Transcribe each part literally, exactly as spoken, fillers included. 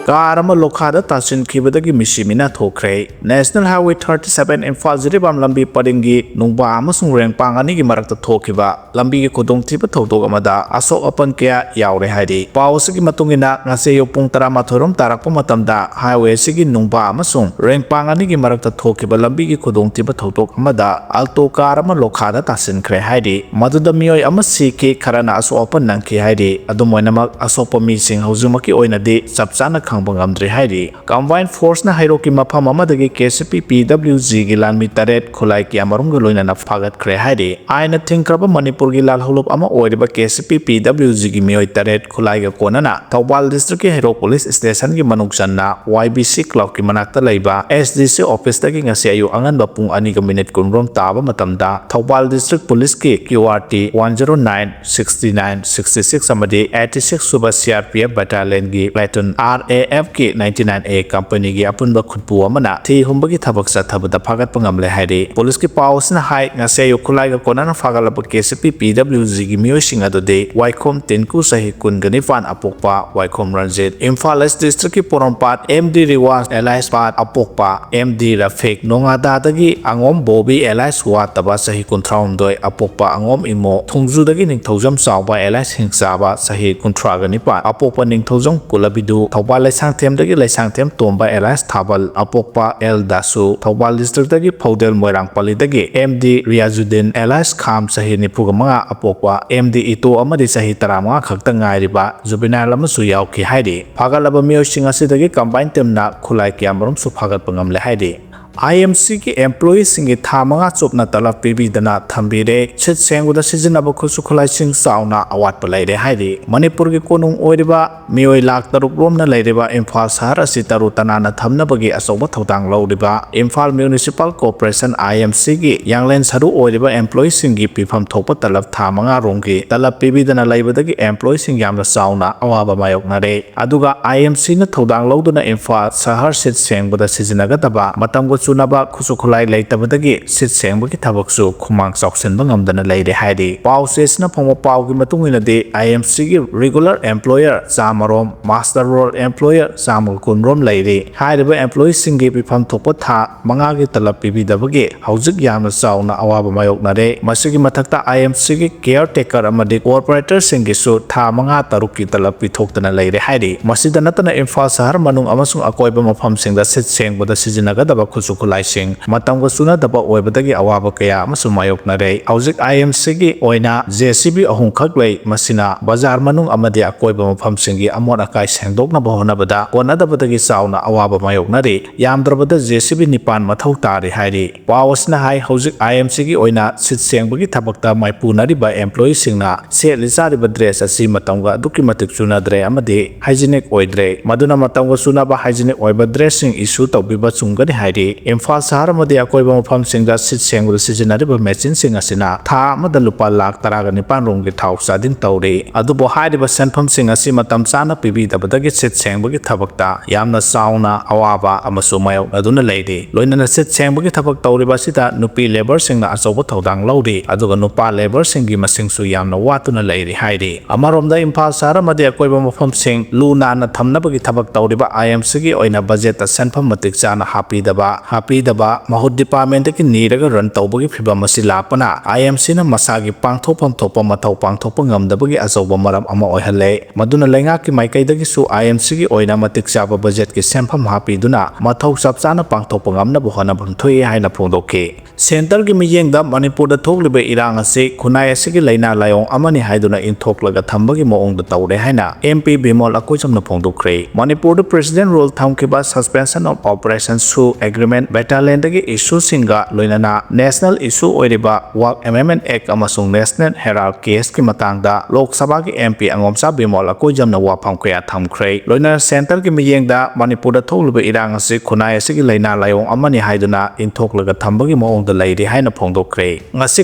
Car ꯑꯃ ꯂꯣꯈꯥꯗ ꯇꯥꯁꯤꯟꯈꯤꯕꯗꯒꯤ ꯃꯤꯁꯤ ꯃꯤꯅꯥ ꯊꯣꯛꯈ꯭ꯔꯦ꯫ National Highway thirty seven Imphal Jiribam ꯂꯝꯕꯤ ꯄꯔꯤꯡꯒꯤ ꯅꯨꯡꯕꯥ ꯑꯃꯁꯨꯡ ꯔꯦꯡꯄꯥꯡ ꯑꯅꯤꯒꯤ ꯃꯔꯛꯇ ꯊꯣꯛꯈꯤꯕ ꯂꯝꯕꯤꯒꯤ ꯈꯨꯗꯣꯡꯊꯤꯕ ꯊꯧꯗꯣꯛ ꯑꯃꯗ ꯑꯁꯣꯛ ꯑꯄꯟ ꯀꯌꯥ ꯌꯥꯎꯔꯦ ꯍꯥꯏꯔꯤ꯫ ꯄꯥꯎ ꯑꯁꯤꯒꯤ ꯃꯇꯨꯡ ꯏꯟꯅ, ꯉꯁꯤ ꯑꯌꯨꯛ ꯄꯨꯡ ꯇꯔꯥꯃꯥꯊꯣꯏ ꯔꯣꯝ ꯇꯥꯔꯛꯄ ꯃꯇꯝꯗ highway ꯑꯁꯤꯒꯤ ꯅꯨꯡꯕꯥ ꯑꯃꯁꯨꯡ ꯔꯦꯡꯄꯥꯡ ꯑꯅꯤꯒꯤ ꯃꯔꯛꯇ ꯊꯣꯛꯈꯤꯕ ꯂꯝꯕꯤꯒꯤ ꯈꯨꯗꯣꯡꯊꯤꯕ ꯊꯧꯗꯣꯛ ꯑꯃꯗ Alto car ꯑꯃ ꯂꯣꯈꯥꯗ ꯇꯥꯁꯤꯟꯈ꯭ꯔꯦ ꯍꯥꯏꯔꯤ꯫ ꯃꯗꯨꯗ ꯃꯤꯑꯣꯏ ꯑꯃ ꯁꯤꯈꯤ, ꯈꯔꯅ ꯑꯁꯣꯛ ꯑꯄꯟ ꯅꯪꯈꯤ ꯍꯥꯏꯔꯤ꯫ ꯑꯗꯨꯝ ꯑꯣꯏꯅꯃꯛ, ꯑꯁꯣꯛꯄ ꯃꯤꯁꯤꯡ ꯍꯧꯖꯤꯛꯃꯛꯀꯤ ꯑꯣꯏꯅꯗꯤ ꯆꯞ ꯆꯥꯅ ꯈꯪꯕ ꯉꯝꯗ꯭ꯔꯤ ꯍꯥꯏꯔꯤ꯫ Combined force ꯅ ꯍꯩꯔꯣꯛꯀꯤ ꯃꯐꯝ ꯑꯃꯗꯒꯤ KCP PWG ꯒꯤ ꯂꯥꯟꯃꯤ ꯇꯔꯦꯠ ꯈꯨꯠꯂꯥꯏ ꯀꯌꯥꯃꯔꯨꯝꯒ ꯂꯣꯏꯅꯅ ꯐꯥꯒꯠꯈ꯭ꯔꯦ ꯍꯥꯏꯔꯤ꯫ ꯑꯥꯏꯟꯅ ꯊꯤꯡꯈ꯭ꯔꯕ ꯃꯅꯤꯄꯨꯔꯒꯤ ꯂꯥꯜꯍꯧꯂꯨꯞ ꯑꯃ ꯑꯣꯏꯔꯤꯕ KCP PWG ꯒꯤ ꯃꯤꯑꯣꯏ ꯇꯔꯦꯠ ꯈꯨꯠꯂꯥꯏꯒ ꯀꯣꯟꯅꯅ ꯊꯧꯕꯥꯜ district ꯀꯤ ꯍꯩꯔꯣꯛ police station ꯒꯤ ꯃꯅꯨꯡ ꯆꯟꯅ YBC club ꯀꯤ ꯃꯅꯥꯛꯇ ꯂꯩꯕ SDC office ꯇꯒꯤ ꯉꯁꯤ ꯑꯌꯨꯛ ꯑꯉꯟꯕ ꯄꯨꯡ ꯑꯅꯤꯒ minute ꯀꯨꯟ ꯔꯣꯝ ꯇꯥꯕ ꯃꯇꯝꯗ ꯊꯧꯕꯥꯜ district police ꯀꯤ QRT one zero nine, sixty nine, sixty six ꯑꯃꯗꯤ eighty six ꯁꯨꯕ CRPF battalion ꯒꯤ platoon RAF ꯀꯤ ninety nine A company ꯒꯤ ꯑꯄꯨꯟꯕ ꯈꯨꯠꯄꯨ ꯑꯃꯅ ꯊꯤ ꯍꯨꯝꯕꯒꯤ ꯊꯕꯛ ꯆꯠꯊꯕꯗ ꯐꯥꯒꯠꯄ ꯉꯝꯂꯦ ꯍꯥꯏꯔꯤ꯫ Police ꯀꯤ ꯄꯥꯎ ꯑꯁꯤꯅ ꯍꯥꯏ, ꯉꯁꯤ ꯑꯌꯨꯛ ꯈꯨꯠꯂꯥꯏꯒ ꯀꯣꯟꯅꯅ ꯐꯥꯒꯠꯂꯕ KCP PWG ꯒꯤ ꯃꯤꯑꯣꯏꯁꯤꯡ ꯑꯗꯨꯗꯤ ꯋꯥꯏꯈꯣꯝ ꯇꯤꯟꯀꯨ, ꯆꯍꯤ ꯀꯨꯟꯒ ꯅꯤꯄꯥꯟ, ꯑꯄꯣꯛꯄ ꯋꯥꯏꯈꯣꯝ ꯔꯟꯖꯤꯠ, ꯏꯝꯐꯥꯜ East district ꯀꯤ ꯄꯣꯔꯣꯝꯄꯥꯠ MD ꯔꯤꯋꯥꯖ alias ꯄꯥꯠ ꯑꯄꯣꯛꯄ MD ꯔꯐꯤꯛ, ꯅꯣꯉꯥꯗꯥꯗꯒꯤ ꯑꯉꯣꯝ ꯕꯣꯕꯤ alias ꯋꯥꯠꯇꯕ, ꯆꯍꯤ ꯀꯨꯟꯊ꯭ꯔꯥꯍꯨꯝꯗꯣꯏ, ꯑꯄꯣꯛꯄ ꯑꯉꯣꯝ ꯏꯃꯣ, ꯊꯣꯡꯖꯨꯗꯒꯤ ꯅꯤꯡꯊꯧꯖꯝ ꯆꯥꯎꯕ alias ꯍꯤꯡꯆꯥꯕ, ꯆꯍꯤ ꯀꯨꯟꯊ꯭ꯔꯥꯒ ꯅꯤꯄꯥꯟ, ꯑꯄꯣꯛꯄ ꯅꯤꯡꯊꯧꯖꯝ ꯀꯨꯂꯕꯤꯗꯨ, ꯊꯧꯕꯥꯜ ꯂꯩꯁꯥꯡꯊꯦꯝꯗꯒꯤ ꯂꯩꯁꯥꯡꯊꯦꯝ ꯇꯣꯝꯕ alias ꯊꯥꯕꯜ, ꯑꯄꯣꯛꯄ ꯑꯦꯜ ꯗꯥꯁꯨ, ꯊꯧꯕꯥꯜ district ꯇꯒꯤ ꯐꯧꯗꯦꯜ ꯃꯣꯏꯔꯥꯡꯄꯜꯂꯤꯗꯒꯤ MD ꯔꯤꯌꯥꯖꯨꯗꯤꯟ alias ꯈꯥꯝ, ꯆꯍꯤ ꯅꯤꯐꯨꯒ ꯃꯉꯥ, ꯑꯄꯣꯛꯄ MD ꯏꯇꯣ ꯑꯃꯗꯤ ꯆꯍꯤ ꯇꯔꯥꯃꯉꯥ ꯈꯛꯇ ꯉꯥꯏꯔꯤꯕ juvenile ꯑꯃꯁꯨ ꯌꯥꯎꯈꯤ ꯍꯥꯏꯔꯤ꯫ ꯐꯥꯒꯠꯂꯕ ꯃꯤꯑꯣꯏꯁꯤꯡ ꯑꯁꯤꯗꯒꯤ combined team ꯅ ꯈꯨꯠꯂꯥꯏ ꯀꯌꯥꯃꯔꯨꯝꯁꯨ ꯐꯥꯒꯠꯄ ꯉꯝꯂꯦ ꯍꯥꯏꯔꯤ꯫ IMC ꯒꯤ employee ꯁꯤꯡꯒꯤ ꯊꯥ ꯃꯉꯥ ꯆꯨꯞꯅ ꯇꯂꯕ ꯄꯤꯕꯤꯗꯅ ꯊꯝꯕꯤꯔꯦ꯫ ꯁꯤꯠ ꯁꯦꯡꯕꯗ ꯁꯤꯖꯤꯟꯅꯕ ꯈꯨꯠꯁꯨ ꯈꯨꯠꯂꯥꯏꯁꯤꯡ ꯆꯥꯎꯅ ꯑꯋꯥꯠꯄ ꯂꯩꯔꯦ ꯍꯥꯏꯔꯤ꯫ ꯃꯅꯤꯄꯨꯔꯒꯤ ꯀꯣꯅꯨꯡ ꯑꯣꯏꯔꯤꯕ ꯃꯤꯑꯣꯏ ꯂꯥꯈ ꯇꯔꯨꯛ ꯔꯣꯝꯅ ꯂꯩꯔꯤꯕ ꯏꯝꯐꯥꯜ ꯁꯍꯔ ꯑꯁꯤ ꯇꯔꯨ ꯇꯅꯥꯟꯅ ꯊꯝꯅꯕꯒꯤ ꯑꯆꯧꯕ ꯊꯧꯗꯥꯡ ꯂꯧꯔꯤꯕ ꯏꯝꯐꯥꯜ Municipal Corporation, IMC ꯒꯤ ꯌꯥꯡꯂꯦꯟ ꯁꯔꯨ ꯑꯣꯏꯔꯤꯕ employee ꯁꯤꯡꯒꯤ ꯄꯤꯐꯝ ꯊꯣꯛꯄ ꯇꯂꯕ ꯊꯥ ꯃꯉꯥ ꯔꯣꯝꯒꯤ ꯇꯂꯕ ꯄꯤꯕꯤꯗꯅ ꯂꯩꯕꯗꯒꯤ employee ꯁꯤꯡ ꯌꯥꯝꯅ ꯆꯥꯎꯅ ꯑꯋꯥꯕ ꯃꯥꯌꯣꯛꯅꯔꯦ꯫ ꯑꯗꯨꯒ IMC ꯅ ꯊꯧꯗꯥꯡ ꯂꯧꯗꯨꯅ ꯏꯝꯐꯥꯜ ꯁꯍꯔ ꯁꯤꯠ ꯁꯦꯡꯕꯗ ꯁꯤꯖꯤꯟꯅꯒꯗꯕ ꯃꯇꯝꯒ ꯆꯨꯅꯕ ꯈꯨꯠꯁꯨ ꯈꯨꯠꯂꯥꯏ ꯂꯩꯇꯕꯗꯒꯤ ꯁꯤꯠ ꯁꯦꯡꯕꯒꯤ ꯊꯕꯛꯁꯨ ꯈꯨꯃꯥꯡ ꯆꯥꯎꯁꯤꯟꯕ ꯉꯝꯗꯅ ꯂꯩꯔꯦ ꯍꯥꯏꯔꯤ꯫ ꯄꯥꯎ ꯆꯦꯁꯤꯅ ꯐꯪꯕ ꯄꯥꯎꯒꯤ ꯃꯇꯨꯡ ꯏꯟꯅꯗꯤ, IMCꯒꯤ regular employer ꯆꯥꯝꯃꯔꯣꯝ, master roll employer ꯆꯥꯝꯃꯒ ꯀꯨꯟꯔꯣꯝ ꯂꯩꯔꯤ꯫ ꯍꯥꯏꯔꯤꯕ employeeꯁꯤꯡꯒꯤ ꯄꯤꯐꯝ ꯊꯣꯛꯄ ꯊꯥ ꯃꯉꯥꯒꯤ ꯇꯂꯕ ꯄꯤꯕꯤꯗꯕꯒꯤ ꯍꯧꯖꯤꯛ ꯌꯥꯝꯅ ꯆꯥꯎꯅ ꯑꯋꯥꯕ ꯃꯥꯌꯣꯛꯅꯔꯦ꯫ ꯃꯁꯤꯒꯤ ꯃꯊꯛꯇ, IMCꯒꯤ caretaker ꯑꯃꯗꯤ cooperatorꯁꯤꯡꯒꯤꯁꯨ ꯊꯥ ꯃꯉꯥ ꯇꯔꯨꯛꯀꯤ ꯇꯂꯕ ꯄꯤꯊꯣꯛꯇꯅ ꯂꯩꯔꯦ ꯍꯥꯏꯔꯤ꯫ ꯃꯁꯤꯗ ꯅꯠꯇꯅ, ꯏꯝꯐꯥꯜ ꯁꯍꯔ ꯃꯅꯨꯡ ꯑꯃꯁꯨꯡ ꯑꯀꯣꯏꯕ ꯃꯐꯝꯁꯤꯡꯗ ꯁꯤꯠ ꯁꯦꯡꯕꯗ ꯁꯤꯖꯤꯟꯅꯒꯗꯕ ꯈꯨꯠꯁꯨ ꯈꯨꯠꯂꯥꯏꯁꯤꯡ ꯃꯇꯝꯒ ꯆꯨꯅꯗꯕ ꯑꯣꯏꯕꯗꯒꯤ ꯑꯋꯥꯕ ꯀꯌꯥ ꯑꯃꯁꯨ ꯃꯥꯌꯣꯛꯅꯔꯦ꯫ ꯍꯧꯖꯤꯛ IMCꯒꯤ ꯑꯣꯏꯅ JCB ꯑꯍꯨꯝꯈꯛ ꯂꯩ꯫ ꯃꯁꯤꯅ ꯕꯖꯥꯔ ꯃꯅꯨꯡ ꯑꯃꯗꯤ ꯑꯀꯣꯏꯕ ꯃꯐꯝꯁꯤꯡꯒꯤ ꯑꯃꯣꯠ ꯑꯀꯥꯏ ꯁꯦꯡꯗꯣꯛꯅꯕ ꯍꯣꯠꯅꯕꯗ ꯀꯣꯟꯅꯗꯕꯗꯒꯤ ꯆꯥꯎꯅ ꯑꯋꯥꯕ ꯃꯥꯌꯣꯛꯅꯔꯤ꯫ ꯌꯥꯝꯗ꯭ꯔꯕꯗ JCB ꯅꯤꯄꯥꯟ ꯃꯊꯧ ꯇꯥꯔꯤ ꯍꯥꯏꯔꯤ꯫ ꯄꯥꯎ ꯑꯁꯤꯅ ꯍꯥꯏ, ꯍꯧꯖꯤꯛ IMCꯒꯤ ꯑꯣꯏꯅ ꯁꯤꯠ ꯁꯦꯡꯕꯒꯤ ꯊꯕꯛꯇ ꯃꯥꯏꯄꯨꯅꯔꯤꯕ employeeꯁꯤꯡꯅ ꯁꯦꯠꯂꯤ ꯆꯥꯔꯤꯕ dress ꯑꯁꯤ ꯃꯇꯝꯒ ꯑꯗꯨꯛꯀꯤ ꯃꯇꯤꯛ ꯆꯨꯅꯗ꯭ꯔꯦ ꯑꯃꯗꯤ hygienic ꯑꯣꯏꯗ꯭ꯔꯦ꯫ ꯃꯗꯨꯅ ꯃꯇꯝꯒ ꯆꯨꯅꯕ hygienic ꯑꯣꯏꯕ dressꯁꯤꯡ issue ꯇꯧꯕꯤꯕ ꯆꯨꯝꯒꯅꯤ ꯍꯥꯏꯔꯤ꯫ ꯏꯝꯐꯥꯜ ꯁꯍꯔ ꯑꯃꯗꯤ ꯑꯀꯣꯏꯕ ꯃꯐꯝꯁꯤꯡꯗ ꯁꯤꯠ ꯁꯦꯡꯕꯗ ꯁꯤꯖꯤꯟꯅꯔꯤꯕ machineꯁꯤꯡ ꯑꯁꯤꯅ ꯊꯥ ꯑꯃꯗ ꯂꯨꯄꯥ ꯂꯥꯈ ꯇꯔꯥꯒ ꯅꯤꯄꯥꯟ ꯔꯣꯝꯒꯤ ꯊꯥꯎ ꯆꯥꯗꯤꯡ ꯇꯧꯔꯤ꯫ ꯑꯗꯨꯕꯨ ꯍꯥꯏꯔꯤꯕ ꯁꯦꯟꯐꯝꯁꯤꯡ ꯑꯁꯤ ꯃꯇꯝ ꯆꯥꯅ ꯄꯤꯕꯤꯗꯕꯗꯒꯤ ꯁꯤꯠ ꯁꯦꯡꯕꯒꯤ ꯊꯕꯛꯇ ꯌꯥꯝꯅ ꯆꯥꯎꯅ ꯑꯋꯥꯕ ꯑꯃꯁꯨ ꯃꯥꯌꯣꯛꯅꯗꯨꯅ ꯂꯩꯔꯤ꯫ ꯂꯣꯏꯅꯅ ꯁꯤꯠ ꯁꯦꯡꯕꯒꯤ ꯊꯕꯛ ꯇꯧꯔꯤꯕ ꯑꯁꯤꯗ ꯅꯨꯄꯤ labourꯁꯤꯡꯅ ꯑꯆꯧꯕ ꯊꯧꯗꯥꯡ ꯂꯧꯔꯤ, ꯑꯗꯨꯒ ꯅꯨꯄꯥ labourꯁꯤꯡꯒꯤ ꯃꯁꯤꯡꯁꯨ ꯌꯥꯝꯅ ꯋꯥꯠꯇꯨꯅ ꯂꯩꯔꯤ ꯍꯥꯏꯔꯤ꯫ ꯑꯃꯔꯣꯝꯗ, ꯏꯝꯐꯥꯜ ꯁꯍꯔ ꯑꯃꯗꯤ ꯑꯀꯣꯏꯕ ꯃꯐꯝꯁꯤꯡ ꯂꯨ ꯅꯥꯟꯅ ꯊꯝꯅꯕꯒꯤ ꯊꯕꯛ ꯇꯧꯔꯤꯕ IMCꯒꯤ ꯑꯣꯏꯅ budgetꯇ ꯁꯦꯟꯐꯝ ꯃꯇꯤꯛ ꯆꯥꯅ ꯍꯥꯞꯄꯤꯗꯕ, ꯍꯥꯞꯄꯤꯗꯕ, ꯃꯍꯨꯠ departmentꯇꯒꯤ ꯅꯤꯔꯒ run ꯇꯧꯕꯒꯤ ꯐꯤꯚꯝ ꯑꯁꯤ ꯂꯥꯛꯄꯅ IMCꯅ ꯃꯁꯥꯒꯤ ꯄꯥꯡꯊꯣꯛꯐꯝ ꯊꯣꯛꯄ ꯃꯊꯧ ꯄꯥꯡꯊꯣꯛꯄ ꯉꯝꯗꯕꯒꯤ ꯑꯆꯧꯕ ꯃꯔꯝ ꯑꯃ ꯑꯣꯏꯍꯜꯂꯦ꯫ ꯃꯗꯨꯅ ꯂꯩꯉꯥꯛꯀꯤ ꯃꯥꯏꯀꯩꯗꯒꯤꯁꯨ IMCꯒꯤ ꯑꯣꯏꯅ ꯃꯇꯤꯛ ꯆꯥꯕ budgetꯀꯤ ꯁꯦꯟꯐꯝ ꯍꯥꯞꯄꯤꯗꯨꯅ ꯃꯊꯧ ꯆꯞ ꯆꯥꯅ ꯄꯥꯡꯊꯣꯛꯄ ꯉꯝꯅꯕ ꯍꯣꯠꯅꯐꯝ ꯊꯣꯛꯏ ꯍꯥꯏꯅ ꯐꯣꯡꯗꯣꯛꯈꯤ꯫ Centreꯒꯤ ꯃꯤꯠꯌꯦꯡꯗ ꯃꯅꯤꯄꯨꯔꯗ ꯊꯣꯛꯂꯤꯕ ꯏꯔꯥꯡ ꯑꯁꯤ ꯈꯨꯟꯅꯥꯏ ꯑꯁꯤꯒꯤ ꯂꯥꯏꯅꯥ ꯂꯥꯏꯑꯣꯡ ꯑꯃꯅꯤ ꯍꯥꯏꯗꯨꯅ ꯏꯟꯊꯣꯛꯂꯒ ꯊꯝꯕꯒꯤ ꯃꯑꯣꯡꯗ ꯇꯧꯔꯦ ꯍꯥꯏꯅ MP ꯕꯤꯃꯣꯜ ꯑꯀꯣꯏꯖꯝꯅ ꯐꯣꯡꯗꯣꯛꯈ꯭ꯔꯦ꯫ ꯃꯅꯤꯄꯨꯔꯗ President Rule ꯊꯝꯈꯤꯕ Suspension of Operation ꯁꯨ Agreement battalionꯗꯒꯤ issueꯁꯤꯡꯒ ꯂꯣꯏꯅꯅ national issue ꯑꯣꯏꯔꯤꯕ Waqf Amendment Act ꯑꯃꯁꯨꯡ National Herald Caseꯀꯤ ꯃꯇꯥꯡꯗ ꯂꯣꯛ ꯁꯚꯥꯒꯤ MP ꯑꯉꯣꯝꯆꯥ ꯕꯤꯃꯣꯜ ꯑꯀꯣꯏꯖꯝꯅ ꯋꯥꯐꯝ ꯀꯌꯥ ꯊꯝꯈ꯭ꯔꯦ꯫ ꯂꯣꯏꯅꯅ Centreꯒꯤ ꯃꯤꯠꯌꯦꯡꯗ ꯃꯅꯤꯄꯨꯔꯗ ꯊꯣꯛꯂꯤꯕ ꯏꯔꯥꯡ ꯑꯁꯤ ꯈꯨꯟꯅꯥꯏ ꯑꯁꯤꯒꯤ ꯂꯥꯏꯅꯥ ꯂꯥꯏꯑꯣꯡ ꯑꯃꯅꯤ ꯍꯥꯏꯗꯨꯅ ꯏꯟꯊꯣꯛꯂꯒ ꯊꯝꯕꯒꯤ ꯃꯑꯣꯡꯗ ꯂꯩꯔꯤ ꯍꯥꯏꯅ ꯐꯣꯡꯗꯣꯛꯈ꯭ꯔꯦ꯫ ꯉꯁꯤ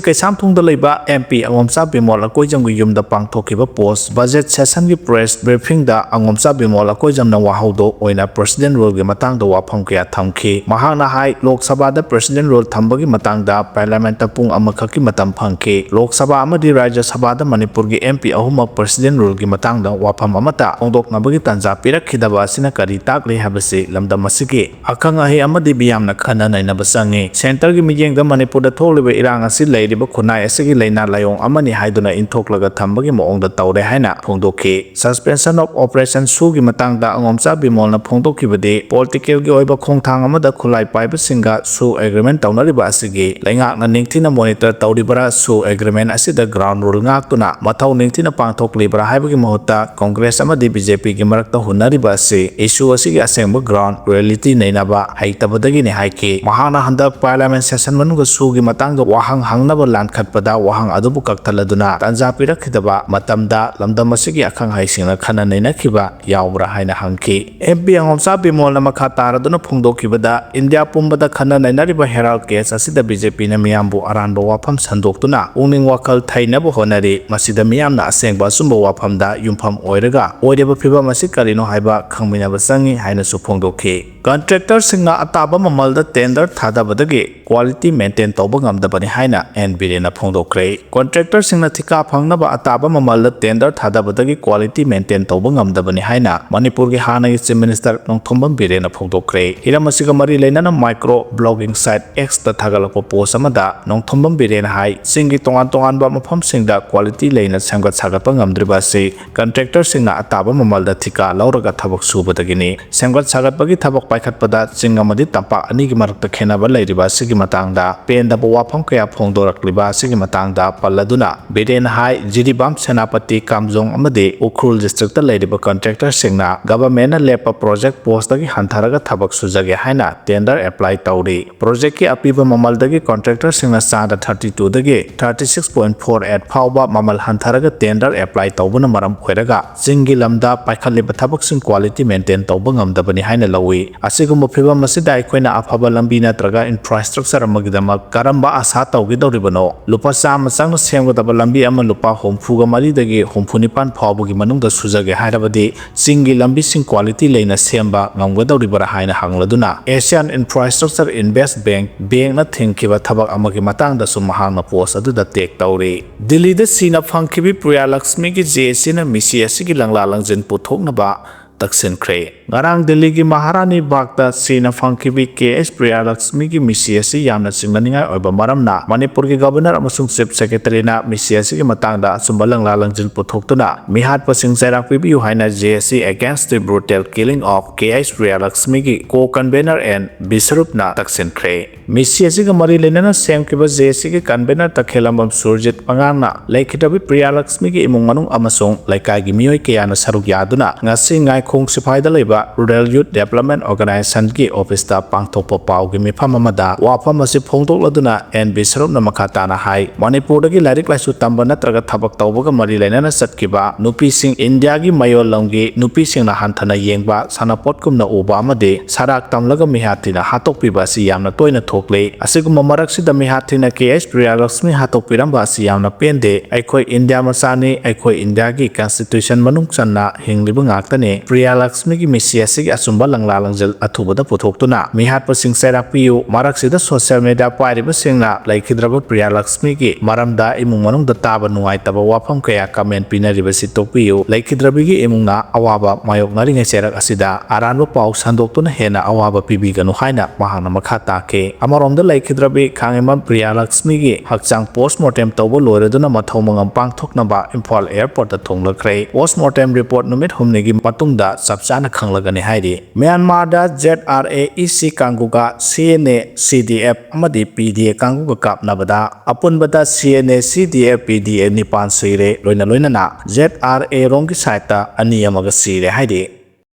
ꯀꯩꯁꯥꯝꯊꯣꯡꯗ ꯂꯩꯕ MP ꯑꯉꯣꯝꯆꯥ ꯕꯤꯃꯣꯜ ꯑꯀꯣꯏꯖꯝꯒꯤ ꯌꯨꯝꯗ ꯄꯥꯡꯊꯣꯛꯈꯤꯕ post budget sessionꯒꯤ press briefingꯗ ꯑꯉꯣꯝꯆꯥ ꯕꯤꯃꯣꯜ ꯑꯀꯣꯏꯖꯝꯅ ꯋꯥꯍꯧꯗꯣꯛ ꯑꯣꯏꯅ President Ruleꯒꯤ ꯃꯇꯥꯡꯗ ꯋꯥꯐꯝ ꯀꯌꯥ ꯊꯝꯈꯤ꯫ ꯃꯍꯥꯛꯅ ꯍꯥꯏ, ꯂꯣꯛ ꯁꯚꯥꯗ President Rule ꯊꯝꯕꯒꯤ ꯃꯇꯥꯡꯗ Parliament ꯇ ꯄꯨꯡ ꯑꯃꯈꯛꯀꯤ ꯃꯇꯝ ꯐꯪꯈꯤ꯫ ꯂꯣꯛ ꯁꯚꯥ ꯑꯃꯗꯤ ꯔꯥꯖ꯭ꯌ ꯁꯚꯥꯗ ꯃꯅꯤꯄꯨꯔꯒꯤ M P ꯑꯍꯨꯝꯃꯛ President Rule ꯒꯤ ꯃꯇꯥꯡꯗ ꯋꯥꯐꯝ ꯑꯃꯠꯇ ꯐꯣꯡꯗꯣꯛꯅꯕꯒꯤ ꯇꯥꯟꯖꯥ ꯄꯤꯔꯛꯈꯤꯗꯕ ꯑꯁꯤꯅ ꯀꯔꯤ ꯇꯥꯛꯂꯤ ꯍꯥꯏꯕꯁꯤ ꯂꯝꯗꯝ ꯑꯁꯤꯒꯤ ꯑꯈꯪ ꯑꯍꯩ ꯑꯃꯗꯤ ꯃꯤꯌꯥꯝꯅ ꯈꯟꯅ ꯅꯩꯅꯕ ꯆꯪꯏ꯫ Centre ꯒꯤ ꯃꯤꯠꯌꯦꯡꯗ ꯃꯅꯤꯄꯨꯔꯗ ꯊꯣꯛꯂꯤꯕ ꯏꯔꯥꯡ ꯑꯁꯤ ꯂꯩꯔꯤꯕ ꯈꯨꯟꯅꯥꯏ ꯑꯁꯤꯒꯤ ꯂꯥꯏꯅꯥ ꯂꯥꯏꯑꯣꯡ ꯑꯃꯅꯤ ꯍꯥꯏꯗꯨꯅ ꯏꯟꯊꯣꯛꯂꯒ ꯊꯝꯕꯒꯤ ꯃꯑꯣꯡꯗ ꯇꯧꯔꯦ ꯍꯥꯏꯅ ꯐꯣꯡꯗꯣꯛꯈꯤ꯫ Suspension of Operation SoO ꯒꯤ ꯃꯇꯥꯡꯗ ꯑꯉꯣꯝꯆꯥ ꯕꯤꯃꯣꯜꯅ ꯐꯣꯡꯗꯣꯛꯈꯤꯕꯗꯤ, political ꯒꯤ ꯑꯣꯏꯕ ꯈꯣꯡꯊꯥꯡ ꯑꯃꯗ ꯈꯨꯠꯂꯥꯏ ꯄꯥꯏꯕꯁꯤꯡꯒ SoO agreement ꯇꯧꯅꯔꯤꯕ ꯑꯁꯤꯒꯤ ꯂꯩꯉꯥꯛꯅ ꯅꯤꯡꯊꯤꯅ monitor ꯇꯧꯔꯤꯕ꯭ꯔꯥ, SoO agreement ꯑꯁꯤꯗ ground rule ꯉꯥꯛꯇꯨꯅ ꯃꯊꯧ ꯅꯤꯡꯊꯤꯅ ꯄꯥꯡꯊꯣꯛꯂꯤꯕ꯭ꯔꯥ ꯍꯥꯏꯕꯒꯤ ꯃꯍꯨꯠꯇ Congress ꯑꯃꯗꯤ B J P ꯒꯤ ꯃꯔꯛꯇ ꯍꯨꯟꯅꯔꯤꯕ ꯑꯁꯤ issue ꯑꯁꯤꯒꯤ ꯑꯁꯦꯡꯕ ground reality ꯅꯩꯅꯕ ꯍꯩꯇꯕꯗꯒꯤꯅꯤ ꯍꯥꯏꯈꯤ꯫ ꯃꯍꯥꯛꯅ ꯍꯟꯗꯛ Parliament session ꯃꯅꯨꯡꯗ SoO ꯒꯤ ꯃꯇꯥꯡꯗ ꯋꯥꯍꯪ ꯍꯪꯅꯕ ꯂꯥꯟꯈꯠꯄꯗ ꯋꯥꯍꯪ ꯑꯗꯨꯕꯨ ꯀꯛꯊꯠꯂꯗꯨꯅ ꯇꯥꯟꯖꯥ ꯄꯤꯔꯛꯈꯤꯗꯕ ꯃꯇꯝꯗ ꯂꯝꯗꯝ ꯑꯁꯤꯒꯤ ꯑꯈꯪ ꯑꯍꯩꯁꯤꯡꯅ ꯈꯟꯅ ꯅꯩꯅꯈꯤꯕ ꯌꯥꯎꯕ꯭ꯔꯥ ꯍꯥꯏꯅ ꯍꯪꯈꯤ꯫ M P ꯑꯉꯣꯝꯆꯥ ꯕꯤꯃꯣꯜꯅ ꯃꯈꯥ ꯇꯥꯔꯗꯨꯅ ꯐꯣꯡꯗꯣꯛꯈꯤꯕꯗ, ꯏꯟꯗꯤꯌꯥ ꯄꯨꯝꯕꯗ ꯈꯟꯅ ꯅꯩꯅꯔꯤꯕ ꯍꯦꯔꯥꯜ case ꯑꯁꯤꯗ B J P ꯅ ꯃꯤꯌꯥꯝꯕꯨ ꯑꯔꯥꯟꯕ ꯋꯥꯐꯝ ꯁꯟꯗꯣꯛꯇꯨꯅ ꯄꯨꯛꯅꯤꯡ ꯋꯥꯈꯜ ꯊꯩꯅꯕ ꯍꯣꯠꯅꯔꯤ꯫ ꯃꯁꯤꯗ ꯃꯤꯌꯥꯝꯅ ꯑꯁꯦꯡꯕ ꯑꯆꯨꯝꯕ ꯋꯥꯐꯝꯗ ꯌꯨꯝꯐꯝ ꯑꯣꯏꯔꯒ ꯑꯣꯏꯔꯤꯕ ꯐꯤꯚꯝ ꯑꯁꯤ ꯀꯔꯤꯅꯣ ꯍꯥꯏꯕ ꯈꯪꯃꯤꯟꯅꯕ ꯆꯪꯏ ꯍꯥꯏꯅꯁꯨ ꯐꯣꯡꯗꯣꯛꯈꯤ꯫ Contractor ꯁꯤꯡꯅ ꯑꯇꯥꯕ ꯃꯃꯜꯗ tender ꯊꯥꯗꯕꯗꯒꯤ quality maintain ꯇꯧꯕ ꯉꯝꯗꯕꯅꯤ ꯍꯥꯏꯅ N ꯕꯤꯔꯦꯟꯅ ꯐꯣꯡꯗꯣꯛꯈ꯭ꯔꯦ꯫ Contractor ꯁꯤꯡꯅ ꯊꯤꯀꯥ ꯐꯪꯅꯕ ꯑꯇꯥꯕ ꯃꯃꯜꯗ tender ꯊꯥꯗꯕꯗꯒꯤ quality maintain ꯇꯧꯕ ꯉꯝꯗꯕꯅꯤ ꯍꯥꯏꯅ ꯃꯅꯤꯄꯨꯔꯒꯤ ꯍꯥꯟꯅꯒꯤ Chief Minister ꯅꯣꯡꯊꯣꯝꯕꯝ ꯕꯤꯔꯦꯟꯅ ꯐꯣꯡꯗꯣꯛꯈ꯭ꯔꯦ꯫ ꯍꯤꯔꯝ ꯑꯁꯤꯒ ꯃꯔꯤ ꯂꯩꯅꯅ micro blogging site X ꯇ ꯊꯥꯒꯠꯂꯛꯄ post ꯑꯃꯗ ꯅꯣꯡꯊꯣꯝꯕꯝ ꯕꯤꯔꯦꯟꯅ ꯍꯥꯏ, ꯆꯤꯡꯒꯤ ꯇꯣꯉꯥꯟ ꯇꯣꯉꯥꯟꯕ ꯃꯐꯝꯁꯤꯡꯗ quality ꯂꯩꯅ ꯁꯦꯝꯒꯠ ꯁꯥꯒꯠꯄ ꯉꯝꯗ꯭ꯔꯤꯕ ꯑꯁꯤ contractor ꯁꯤꯡꯅ ꯑꯇꯥꯕ ꯃꯃꯜꯗ ꯊꯤꯀꯥ ꯂꯧꯔꯒ ꯊꯕꯛ ꯁꯨꯕꯗꯒꯤꯅꯤ꯫ ꯁꯦꯝꯒꯠ ꯁꯥꯒꯠꯄꯒꯤ ꯊꯕꯛ ꯄꯥꯏꯈꯠꯄꯗ ꯆꯤꯡ ꯑꯃꯗꯤ ꯇꯝꯄꯥꯛ ꯑꯅꯤꯒꯤ ꯃꯔꯛꯇ ꯈꯦꯠꯅꯕ ꯂꯩꯔꯤꯕ ꯑꯁꯤꯒꯤ ꯃꯇꯥꯡꯗ ꯄꯦꯟꯗꯕ ꯋꯥꯐꯝ ꯀꯌꯥ ꯐꯣꯡꯗꯣꯔꯛꯂꯤꯕ ꯑꯁꯤꯒꯤ ꯃꯇꯥꯡꯗ ꯄꯜꯂꯗꯨꯅ ꯕꯤꯔꯦꯟꯅ ꯍꯥꯏ, ꯖꯤꯔꯤꯕꯥꯝ, ꯁꯦꯅꯥꯄꯇꯤ, ꯀꯥꯝꯖꯣꯡ ꯑꯃꯗꯤ ꯎꯈ꯭ꯔꯨꯜ district ꯇ ꯂꯩꯔꯤꯕ contractor ꯁꯤꯡꯅ government ꯅ ꯂꯦꯞꯄ project post ꯇꯒꯤ ꯍꯟꯊꯔꯒ ꯊꯕꯛ ꯁꯨꯖꯒꯦ ꯍꯥꯏꯅ tender apply ꯇꯧꯔꯤ꯫ Project ꯀꯤ ꯑꯄꯤꯕ ꯃꯃꯜꯗꯒꯤ contractor ꯁꯤꯡꯅ ꯆꯥꯗ thirty two ꯗꯒꯤ thirty six point four eight ꯐꯥꯎꯕ ꯃꯃꯜ ꯍꯟꯊꯔꯒ tender apply ꯇꯧꯕꯅ ꯃꯔꯝ ꯑꯣꯏꯔꯒ ꯆꯤꯡꯒꯤ ꯂꯝꯗ ꯄꯥꯏꯈꯠꯂꯤꯕ ꯊꯕꯛꯁꯤꯡ quality maintain ꯇꯧꯕ ꯉꯝꯗꯕꯅꯤ ꯍꯥꯏꯅ ꯂꯧꯏ꯫ ꯑꯁꯤꯒꯨꯝꯕ ꯐꯤꯚꯝ ꯑꯁꯤꯗ ꯑꯩꯈꯣꯏꯅ ꯑꯐꯕ ꯂꯝꯕꯤ ꯅꯠꯇ꯭ꯔꯒ infrastructure ꯑꯃꯒꯤꯗꯃꯛ ꯀꯔꯝꯕ ꯑꯥꯁꯥ ꯇꯧꯒꯗꯧꯔꯤꯕꯅꯣ? ꯂꯨꯄꯥ ꯆꯥꯝꯃ ꯆꯪꯅ ꯁꯦꯝꯒꯗꯕ ꯂꯝꯕꯤ ꯑꯃ ꯂꯨꯄꯥ ꯍꯨꯝꯐꯨꯒ ꯃꯔꯤꯗꯒꯤ ꯍꯨꯝꯐꯨ ꯅꯤꯄꯥꯟ ꯐꯥꯎꯕꯒꯤ ꯃꯅꯨꯡꯗ ꯁꯨꯖꯒꯦ ꯍꯥꯏꯔꯕꯗꯤ ꯆꯤꯡꯒꯤ ꯂꯝꯕꯤꯁꯤꯡ quality ꯂꯩꯅ ꯁꯦꯝꯕ ꯉꯝꯒꯗꯧꯔꯤꯕꯔꯥ ꯍꯥꯏꯅ ꯍꯪꯂꯗꯨꯅ Asian Infrastructure Invest Bank, ꯕꯦꯡꯛꯅ ꯊꯤꯡꯈꯤꯕ ꯊꯕꯛ ꯑꯃꯒꯤ ꯃꯇꯥꯡꯗꯁꯨ ꯃꯍꯥꯛꯅ ꯄꯣꯁ ꯑꯗꯨꯗ ꯇꯦꯒ ꯇꯧꯔꯤ꯫ ꯗꯤꯜꯂꯤꯗ ꯁꯤꯅ ꯐꯪꯈꯤꯕꯤ ꯄ꯭ꯔꯤꯌꯥ ꯂꯛꯁꯃꯤꯒꯤ ꯖꯦ ꯑꯦ ꯁꯤꯅ ꯃꯤꯁꯤ ꯑꯁꯤꯒꯤ ꯂꯪꯂꯥ ꯂꯪꯖꯤꯟ ꯄꯨꯊꯣꯛꯅꯕ ꯇꯛꯁꯤꯟꯈ꯭ꯔꯦ꯫ ꯉꯔꯥꯡ ꯗꯤꯜꯂꯤꯒꯤ ꯃꯍꯥꯔꯥꯅꯤ ꯕꯥꯒꯇ ꯁꯤꯅ ꯐꯪꯈꯤꯕꯤ ꯀꯦ ꯑꯩꯆ ꯄ꯭ꯔꯤꯌꯥ ꯂꯛꯁꯃꯤꯒꯤ ꯃꯤꯁꯤ ꯑꯁꯤ ꯌꯥꯝꯅ ꯆꯤꯡꯅꯅꯤꯡꯉꯥꯏ ꯑꯣꯏꯕ ꯃꯔꯝꯅ ꯃꯅꯤꯄꯨꯔꯒꯤ ꯒꯕꯔꯅꯔ ꯑꯃꯁꯨꯡ ꯆꯤꯐ ꯁꯦꯀ꯭ꯔꯦꯇꯔꯤꯅ ꯃꯤꯁꯤ ꯑꯁꯤꯒꯤ ꯃꯇꯥꯡꯗ ꯑꯆꯨꯝꯕ ꯂꯪꯂꯥ ꯂꯪꯖꯤꯟ ꯄꯨꯊꯣꯛꯇꯨꯅ ꯃꯤꯍꯥꯠꯄꯁꯤꯡ ꯆꯩꯔꯥꯛ ꯄꯤꯕꯤꯌꯨ ꯍꯥꯏꯅ J A C Against the Brutal Killing of K H Priyalakshmi ꯒꯤ ꯀꯣ ꯀꯟꯚꯦꯅꯔ ꯑꯦꯟ ꯕꯤꯁꯔꯨꯞꯅ ꯇꯛꯁꯤꯟꯈ꯭ꯔꯦ꯫ ꯃꯤꯁꯤ ꯑꯁꯤꯒ ꯃꯔꯤ ꯂꯩꯅꯅ ꯁꯦꯝꯈꯤꯕ J A C ꯒꯤ ꯀꯟꯚꯦꯅꯔ ꯇꯈꯦꯂꯝꯕꯝ ꯁꯨꯔꯖꯤꯠ ꯃꯉꯥꯡꯅ ꯂꯩꯈꯤꯗ꯭ꯔꯕꯤ ꯄ꯭ꯔꯤꯌꯥ ꯂꯛꯁꯃꯤꯒꯤ ꯏꯃꯨꯡ ꯃꯅꯨꯡ ꯑꯃꯁꯨꯡ ꯂꯩꯀꯥꯏꯒꯤ ꯃꯤꯑꯣꯏ ꯀꯌꯥꯅ ꯁꯔꯨꯛ ꯌꯥꯗꯨꯅ ꯉꯁꯤ ꯉꯥꯏꯈꯣꯡ ꯁꯤꯐꯥꯏꯗ ꯂꯩꯕ Rural Youth Development Organization ꯒꯤ ꯑꯣꯐꯤꯁꯇ ꯄꯥꯡꯊꯣꯛꯄ ꯄꯥꯎꯒꯤ ꯃꯤꯐꯝ ꯑꯃꯗ ꯋꯥꯐꯝ ꯑꯁꯤ ꯐꯣꯡꯗꯣꯛꯂꯗꯨꯅ ꯑꯦꯟ ꯕꯤꯁꯔꯨꯞꯅ ꯃꯈꯥ ꯇꯥꯅ ꯍꯥꯏ, ꯃꯅꯤꯄꯨꯔꯗꯒꯤ ꯂꯥꯏꯔꯤꯛ ꯂꯥꯏꯁꯨ ꯇꯝꯕ ꯅꯠꯇ꯭ꯔꯒ ꯊꯕꯛ ꯇꯧꯕꯒ ꯃꯔꯤ ꯂꯩꯅꯅ ꯆꯠꯈꯤꯕ ꯅꯨꯄꯤꯁꯤꯡ, ꯏꯟꯗꯤꯌꯥꯒꯤ ꯃꯌꯣꯜ ꯂꯝꯒꯤ ꯅꯨꯄꯤꯁꯤꯡꯅ ꯍꯟꯊꯅ ꯌꯦꯡꯕ ꯁꯥꯟꯅꯄꯣꯠꯀꯨꯝꯅ ꯎꯕ ꯑꯃꯗꯤ ꯁꯔꯥꯛ ꯇꯝꯂꯒ ꯃꯤꯍꯥꯠ ꯊꯤꯅ ꯍꯥꯠꯇꯣꯛꯄꯤꯕ ꯑꯁꯤ ꯌꯥꯝꯅ ꯇꯣꯏꯅ ꯊꯣꯛꯂꯤ꯫ ꯑꯁꯤꯒꯨꯝꯕ ꯃꯔꯛꯁꯤꯗ ꯃꯤꯍꯥꯠ ꯊꯤꯅ ꯀꯦ ꯑꯩꯆ ꯄ꯭ꯔꯤꯌꯥꯂꯛꯁꯃꯤ ꯍꯥꯠꯇꯣꯛꯄꯤꯔꯝꯕ ꯑꯁꯤ ꯌꯥꯝꯅ ꯄꯦꯟꯗꯦ꯫ ꯑꯩꯈꯣꯏ ꯏꯟꯗꯤꯌꯥ ꯃꯆꯥꯅꯤ, ꯑꯩꯈꯣꯏ ꯏꯟꯗꯤꯌꯥꯒꯤ ꯀꯟꯁꯇꯤꯇ꯭ꯌꯨꯁꯟ ꯃꯅꯨꯡ ꯆꯟꯅ ꯍꯤꯡꯂꯤꯕ ꯉꯥꯛꯇꯅꯤ꯫ ꯄ꯭ꯔꯤꯌꯥꯂꯛꯁꯃꯤꯒꯤ ꯃꯤꯁꯤ ꯑꯁꯤꯒꯤ ꯑꯆꯨꯝꯕ ꯂꯪꯂꯥ ꯂꯪꯖꯤꯜ ꯑꯊꯨꯕꯗ ꯄꯨꯊꯣꯛꯇꯨꯅ ꯃꯤꯍꯥꯠꯄꯁꯤꯡ ꯆꯩꯔꯥꯛꯄꯤꯌꯨ꯫ ꯃꯔꯛꯁꯤꯗ ꯁꯣꯁꯤꯌꯦꯜ ꯃꯤꯗꯤꯌꯥ ꯄꯥꯏꯔꯤꯕꯁꯤꯡꯅ ꯂꯩꯈꯤꯗ꯭ꯔꯕ ꯄ꯭ꯔꯤꯌꯥꯂꯛꯁꯃꯤꯒꯤ ꯃꯔꯝꯗ ꯏꯃꯨꯡ ꯃꯅꯨꯡꯗ ꯇꯥꯕ ꯅꯨꯡꯉꯥꯏꯇꯕ ꯋꯥꯐꯝ ꯀꯌꯥ ꯀꯃꯦꯟ ꯄꯤꯅꯔꯤꯕꯁꯤ ꯇꯣꯛꯄꯤꯌꯨ꯫ ꯂꯩꯈꯤꯗ꯭ꯔꯕꯤꯒꯤ ꯏꯃꯨꯡꯅ ꯑꯋꯥꯕ ꯃꯥꯌꯣꯛꯅꯔꯤꯉꯩ ꯆꯩꯔꯛ ꯑꯁꯤꯗ ꯑꯔꯥꯟꯕ ꯄꯥꯎ ꯁꯟꯗꯣꯛꯇꯨꯅ ꯍꯦꯟꯅ ꯑꯋꯥꯕ ꯄꯤꯕꯤꯒꯅꯨ ꯍꯥꯏꯅ ꯃꯍꯥꯛꯅ ꯃꯈꯥ ꯇꯥꯈꯤ꯫ ꯑꯃꯔꯣꯝꯗ ꯂꯩꯈꯤꯗ꯭ꯔꯕꯤ ꯈꯥꯡꯉꯩꯃꯝ ꯄ꯭ꯔꯤꯌꯥꯂꯛꯁꯃꯤꯒꯤ ꯍꯛꯆꯥꯡ ꯄꯣꯁꯃꯣꯔꯇꯦꯝ ꯇꯧꯕ ꯂꯣꯏꯔꯗꯨꯅ ꯃꯊꯧ ꯃꯉꯝ ꯄꯥꯡꯊꯣꯛꯅꯕ ꯏꯝꯐꯥꯜ ꯑꯦꯌꯔꯄꯣꯔꯠꯇ ꯊꯨꯡꯂꯈ꯭ꯔꯦ꯫ ꯄꯣꯁꯃꯣꯔꯇꯦꯝ ꯔꯤꯄꯣꯔꯠ ꯅꯨꯃꯤꯠ ꯍꯨꯝꯅꯤꯒꯤ ꯃꯇꯨꯡꯗ ꯆꯞ ꯆꯥꯅ ꯈꯪꯂꯒꯅꯤ ꯍꯥꯏꯔꯤ꯫ ꯃ꯭ꯌꯥꯟꯃꯥꯔꯗ Z R A E C ꯀꯥꯡꯕꯨꯒ C N A, C D F ꯑꯃꯗꯤ P D A ꯀꯥꯡꯕꯨꯒ ꯀꯥꯞꯅꯕꯗ ꯑꯄꯨꯟꯕꯗ C N A, C D F, P D A ꯅꯤꯄꯥꯟ ꯁꯤꯔꯦ꯫ ꯂꯣꯏꯅ ꯂꯣꯏꯅꯅ Z R A ꯔꯣꯝꯒꯤ ꯁꯥꯏꯠꯇ ꯑꯅꯤ ꯑꯃꯒ ꯁꯤꯔꯦ ꯍꯥꯏꯔꯤ꯫